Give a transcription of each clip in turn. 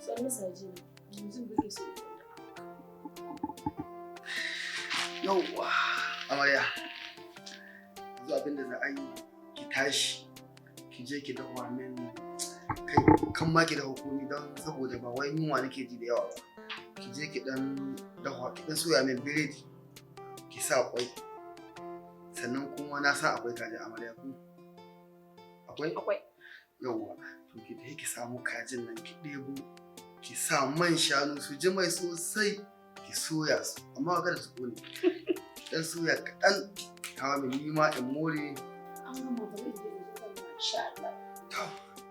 Sannu Saje, yanzu kake so in Yauwa, amarya. Yanzu abin da za a yi, ki tashi, ki je ki dafa min kai kan ma ki dafa komi don saboda ba wai yunwa nake ji da yawa ba. Ki je ki dan dafa, ki dan soya min biredi, ki sa kwai. Sannan kuma na sa akwai kaji, amarya, ko? Akwai? Akwai. Yauwa, to ki tafi ki samu kajin nan, ki ɗebo, ki sa man shanu su ji mai sosai, ki soya su, amma kada su ƙone. Dan soya kaɗan, kawo min, ni ma in more. An gama, bari in je in zo zan ma, insha Allah. To,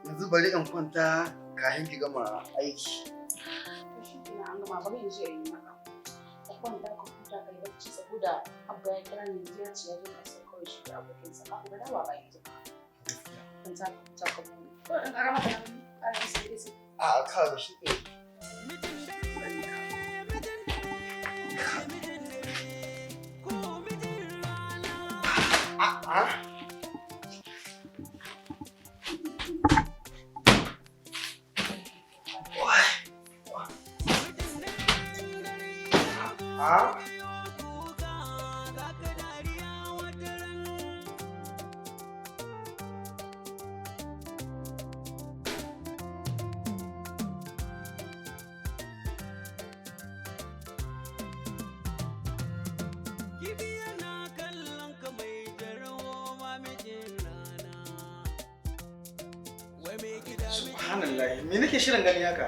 yanzu bari in kwanta kafin ki gama aiki. To shi kenan, an gama, bari in je in yi maka. Ka kwanta ka huta ka yi bacci, saboda Abba ya kira ni yanzu, ya ce ya zo kasuwa kawai shi da abokinsa. Ka ga dawa ba yanzu ba. Gaskiya. Kwanta ka huta ka more. Ko in ƙara maka nan ƙara masa AC. A ka ga shi ne. A'a. Wai. A'a. Kibiya na kallon ka mai jarawo ma mijin rana. Wai mai gida. Subhanallah, me nake shirin gani haka?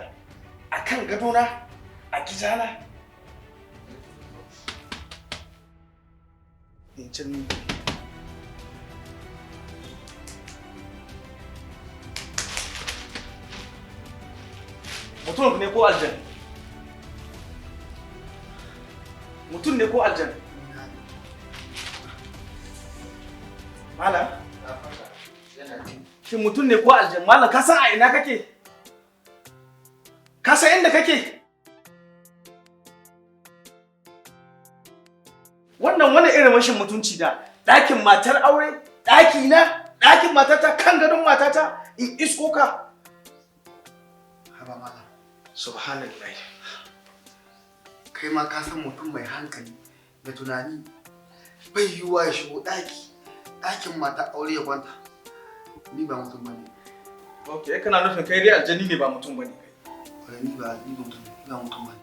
A kan gadona, a gidana. In can mutum ne ko aljan? Mutum ne ko aljan? Malam? Shin mutum ne ko aljan? Malam, ka san a ina kake? Ka san inda kake? Wannan wani irin rashin mutunci da ɗakin matar aure, ɗaki na, ɗakin matata, kan gadon matata, in isko ka. Haba malam. Subhanallah. Kai ma ka san mutum mai hankali da tunani bai yiwuwa ya shigo ɗaki, ɗakin mata aure ya kwanta. Ni ba mutum bane. Ok, kana nufin kai dai aljani ne, ba mutum bane kai. Kwarai, ni ba mutum bane.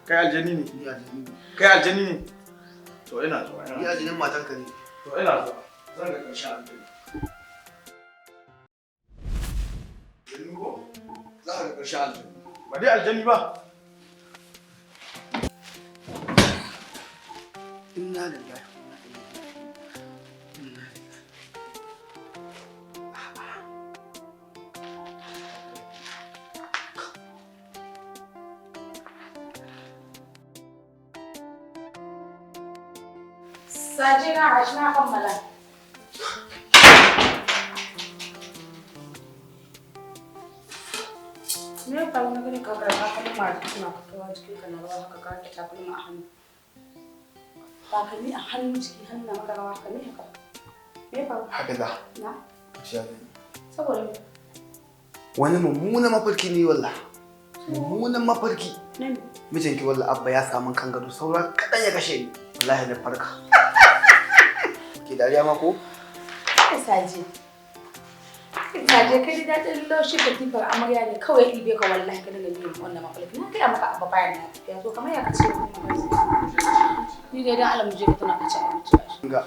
Kai aljani ne. Ni aljani ne. Kai aljani ne. To ina zuwa. Ni Ina. aljanin matarka ne. To ina zuwa. Zan ga ƙarshen aljani. Aljani ko? Za ka ga ƙarshen aljani. Ba dai aljani ba. Inna lillahi wa inna ilaihi raji'un. Inna lillahi. Saje na gashi na kammala. Me ya faru na gani ka ga takalma suna fitowa jikin ka na rawa haka, ka riƙe takalma a hannu? Takalmi a hannu, ciki hannu na maka rawa haka, me haka? Me ya faru? Hafiza, Na? zuciya zan yi. Saboda me? Wani mummunan mafarki ne wallah. Mummunan mafarki. Na me? Mijinki wallah Abba ya samu kan gado, saura kaɗan ya kashe ni. Wallahi na farka. Ke dariya ma ko? Kai Saje. Kai Saje, kai dai daɗin laushi katifar amarya ne kawai ya ɗibe ka, wallahi ka dinga yin wannan mafarki. Na gaya maka Abba bayan na tafiya, to kamar ya ka ce wannan mafarki. Ni dai dan Allah mu je ka tana ka ci abinci ba shi. Ga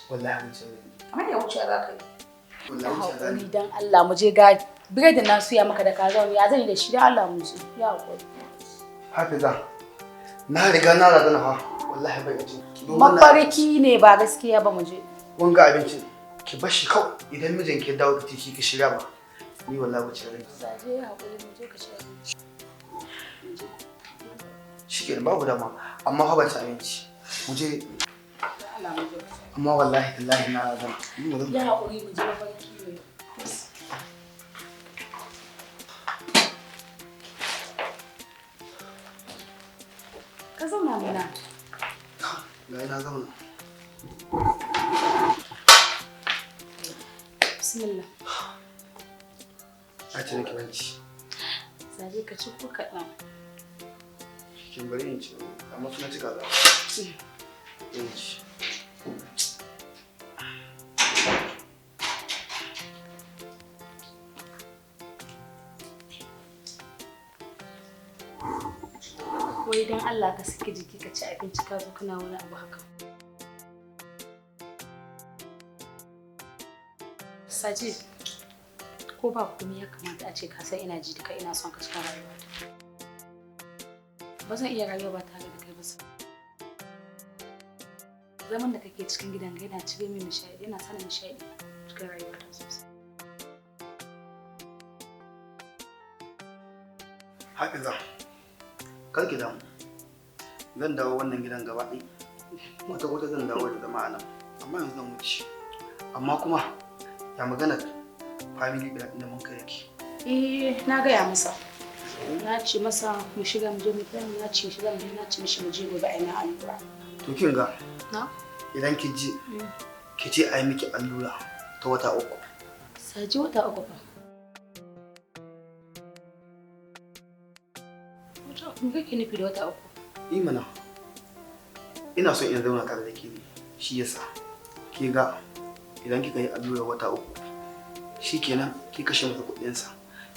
wallahi wuce zan yi. Kamar ya wuce za ka yi. Wallahi wuce zan Haƙuri yi. dan Allah mu je, ga biredin na suya maka da kaza, ya zan yi da shi? Dan Allah mu je. Ya haƙuri. Hafiza, na riga na razana fa. Wallahi bai ci. Mafarki ne, ba gaskiya ba, mu je. Wanga abincin ki bar shi kawai, idan mijinki ya dawo ki ci shi, ki shirya ba. Ni wallahi wuce zan yi. Saje, ya haƙuri, mu je ka ci abinci. Mu je. Shikenan, babu dama, amma fa ban ci abinci. Mu je. Dan Allah mu je ka ci. Amma wallahi tallahi na razana. Ni ba zan Ya haƙuri, mu je, mafarki ne. Ka zauna mana. Ga ina zauna. Bismillah. A ce nake banci. Saje ka ci ko kaɗan. Kin bari in ci, amma suna cika za. In ci. Wai don Allah ka saki jiki ka ci abinci ka zo kana wani abu haka. Saje, ko ba komai ya kamata a ce ka san ina ji da kai, ina son ka cikin rayuwata. Ba zan iya rayuwa ba tare da kai ba. Zaman da kake cikin gidan yana cire min nishaɗi, yana sani nishaɗi cikin rayuwata sosai. Hafiza, kar ki damu. Zan dawo wannan gidan gaba ɗaya. Wata wata zan dawo da zama a nan, amma yanzu zan wuce. Amma kuma ya magana family plan ɗin da mun kai yake. Eh, na gaya masa. Na ce masa mu shiga mu je mu plan, na ce shiga mu je, na ce mishi mu je gobe a yi mai allura. To kin ga, Na? idan ki je, ki ce a yi miki allura ta wata 3. Saji wata 3 fa. Wata 3 me kake nufi da wata 3? Yi mana, ina son in zauna tare da ke ne, shi yasa. Ke ga idan kika yi allura wata 3, shi kenan ki kashe masa kuɗinsa,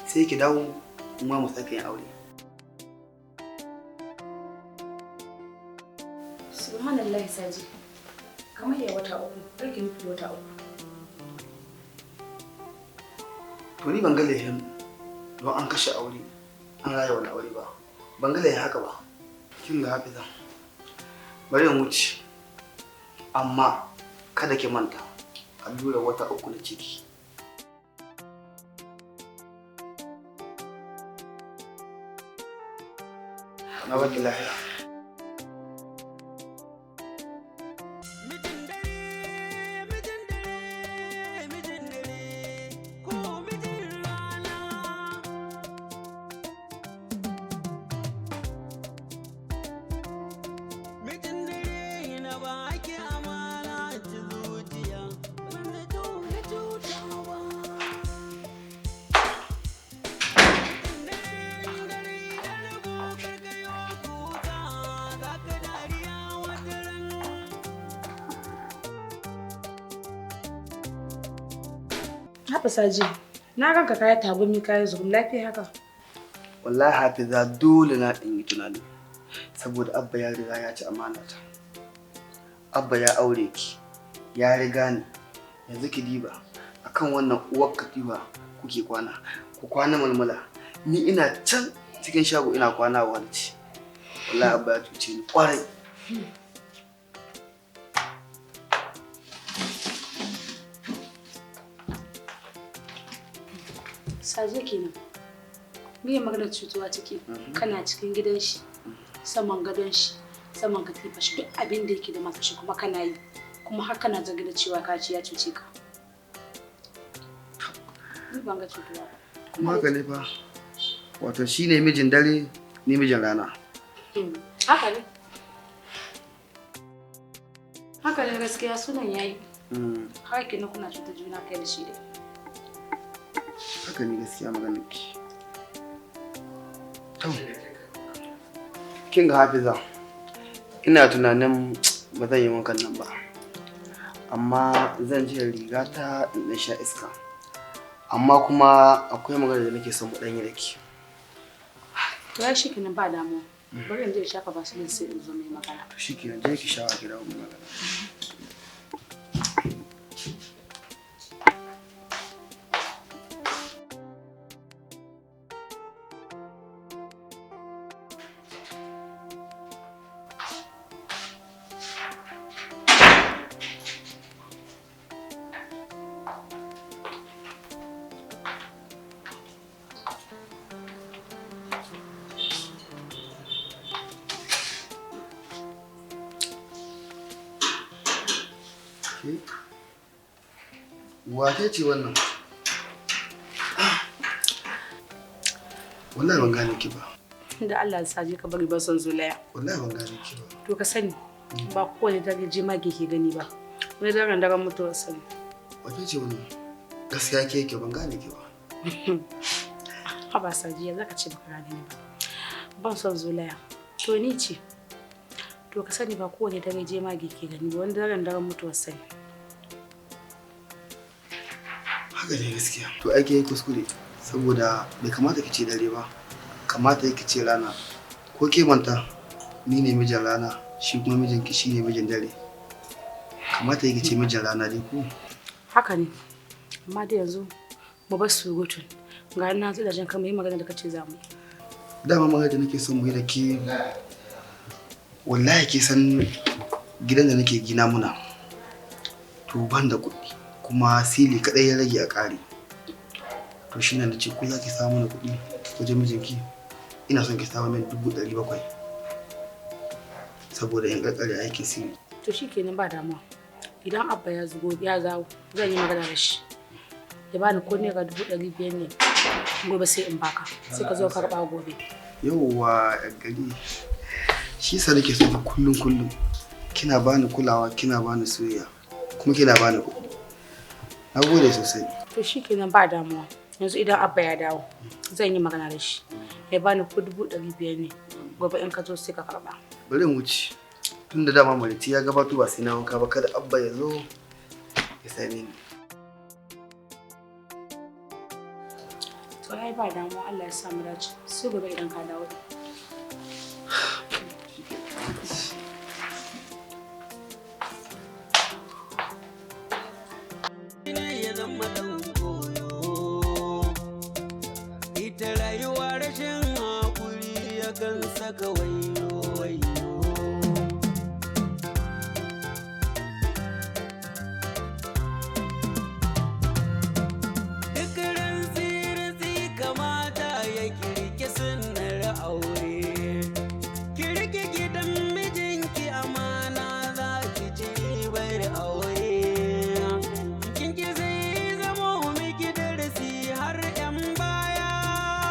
sai ki dawo kuma mu sake yin aure. Subhanallahi Saji. Kamar ya wata 3, kake nufi da wata 3. To ni ban ga laifin don an kashe aure, an raya wani aure ba. Ban ga laifin haka ba. Kin ga Hafiza, bari in wuce. Amma kada ki manta allura wata 3 na ciki. Na baki lafiya. Mijin dare, mijin dare, mijin dare, ko mijin rana. Mijin dare na baki amana ci zuciya, wanda tunga cutawa. Mijin dare, dare da rabu karkayo kuka, za ka dariya wataran. Haba Saji, na ranka kaya tagumi kaya zurum lafiya haka. Wallahi Hafiza dole na in yi tunani saboda Abba ya riga ya ci amana ta. Abba ya aure ki, ya riga ni. Yanzu ki diba akan wannan uwar katifa kuke kwana, ku kwana mulmula. Ni ina can cikin shago ina kwana walci. Wallahi Abba ya cuce ni kwarai. Saje kenan. Me maganar cutuwa ciki? Kana cikin gidan shi, saman gadon shi, saman katifa shi, duk abin da yake da matar shi kuma kana yi. Kuma har kana zargi da cewa ka ci ya cuce ka. Ni ban ga cutuwa ba. Kuma haka ne fa. Wato shi ne mijin dare, ni mijin rana. Haka ne. Haka ne gaskiya sunan yayi. Har kenan kuna cutar juna kai da shi dai. Haka ne gaskiya maganar ki. To, kin ga Hafiza, ina tunanin ba zan yi wankan nan ba. Amma zan cire riga ta in ɗan sha iska. Amma kuma akwai magana da nake son mu ɗan yi da ke. To ya shi kenan ba damuwa. Bari in je in shafa vaseline sai in zo mai magana. To shi kenan je ki shawa ki dawo mu magana. Ke? Wace ce wannan? Wallahi ban gane ki ba. Da Allah ya saje ka bari ba son zolaya. Wallahi ban gane ki ba. To ka sani ba kowane dare jemage ke gani ba. Wani daren daren mutuwar sani. Wace ce wannan? Gaskiya ke yake ban gane ki ba. Haba Sajiya, zaka ce baka gane ni ba. Ban son zolaya. To ni ce. To ka sani ba kowane dare jemage ke gani ba, wani daren daren mutuwar sani. Haka ne gaskiya. To ai ke kuskure saboda bai kamata ki ce dare ba. Kamata ki ce rana. Ko ke manta ni ne mijin rana, shi kuma mijinki shi ne mijin dare. Kamata ki ce mijin rana dai ko? Haka ne. Amma dai yanzu mu bar surutun. Ga na zo da jan kan mu yi magana da kace za mu yi. Dama magana da nake son mu yi da ke, wallahi ke san gidan da nake gina muna. To ban da kuɗi kuma sili kaɗai ya rage a ƙare. To shi ne na ce ko za ki samu mana kuɗi wajen mijinki? Ina son ki samu min 700,000 saboda in ƙarƙare aikin sili. To shi kenan ba damuwa. Idan Abba ya zo gobe ya zawo zan yi magana da shi. Ya bani ko naira 500,000 ne gobe sai in baka. Sai ka zo karɓa gobe. Yauwa yan gari. Shi yasa nake son ki kullum kullum. Kina bani kulawa, kina bani soyayya, kuma kina bani kuɗi. Na gode sosai. To shi kenan ba damuwa. Yanzu idan Abba ya dawo zan yi magana da shi. Ya bani ko 500,000 ne gobe in ka zo sai ka karɓa. Bari in wuce. Tun da dama Maliti ya gabato ba sai na wanka ba, kada Abba ya zo ya same ni. To ai ba damuwa, Allah ya sa mu dace. Sai gobe idan ka dawo. Ne ya zama ɗan koyo. Ita rayuwa rashin haƙuri yakan saka wayo wayo.